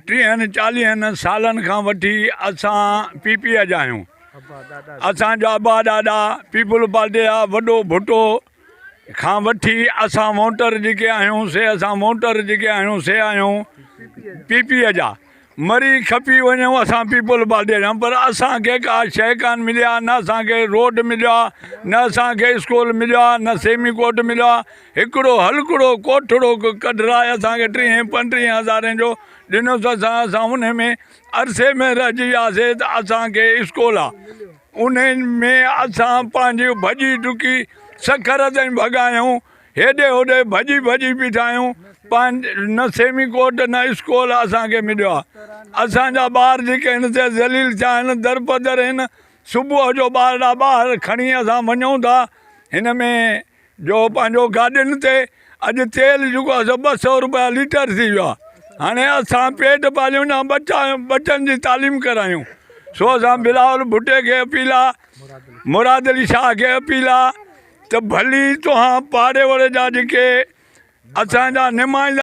ٽيهن چاليهن سالن کان وٺي اسان پي پي جا آهيون. اسان جا ابا ڏاڏا پيپلز پارٽي جا وڏو ڀٽو کان وٺي اسان ووٽر جيڪي آهيون سي اسان ووٽر جيڪي آهيون سي آهيون پي پي جا. مري کپي وڃون اسان پيپلز پارٽي جا پر اسان کي ڪا شيء ڪانه ملي آهي نه اسان کي روڊ مليو آهي نه اسان کي اسڪول مليو آهي نه سيمي ڪوٽ مليو آهي هڪڙو هلڪڙو ڪوٺڙو ڪڍرائي اسان کي ٽيهين پنجٽيهين هزارين جو ڏنو ته اسان اسان ان ۾ عرصي ۾ رهجي وياسي ته اسان کي اسڪول آهي ان ۾ اسان پنهنجي ڀڄي ڊڪي سکر تائين ڀڳا آهيون هيڏي هوڏي ڀڄي ڀڄي بيٺا آهيون پنهنج نه سيمي ڪوٽ نه اسڪول اسان کي مليو آهي اسان جا ٻار جيڪي هن تي ذليل ٿيا آهن درپدر آهن صبح جو ٻارڙا ٻاهر کڻي اسان وڃون ٿا هن ۾ جو پنهنجو گاڏين تي اڄ تيل جيڪو آهي سو 200 روپيا ليٽر ٿي ويو آهي هاڻي اسان پيٽ پاليون يا ٻچا ٻچن جي تعليم ڪرايون سو اسان بلاول ڀٽي کي اپيل آهي مراد علي شاهه کي اپيل آهي ته ڀلي توهان پاڙي واري جا جيڪي اسان جا نمائندا.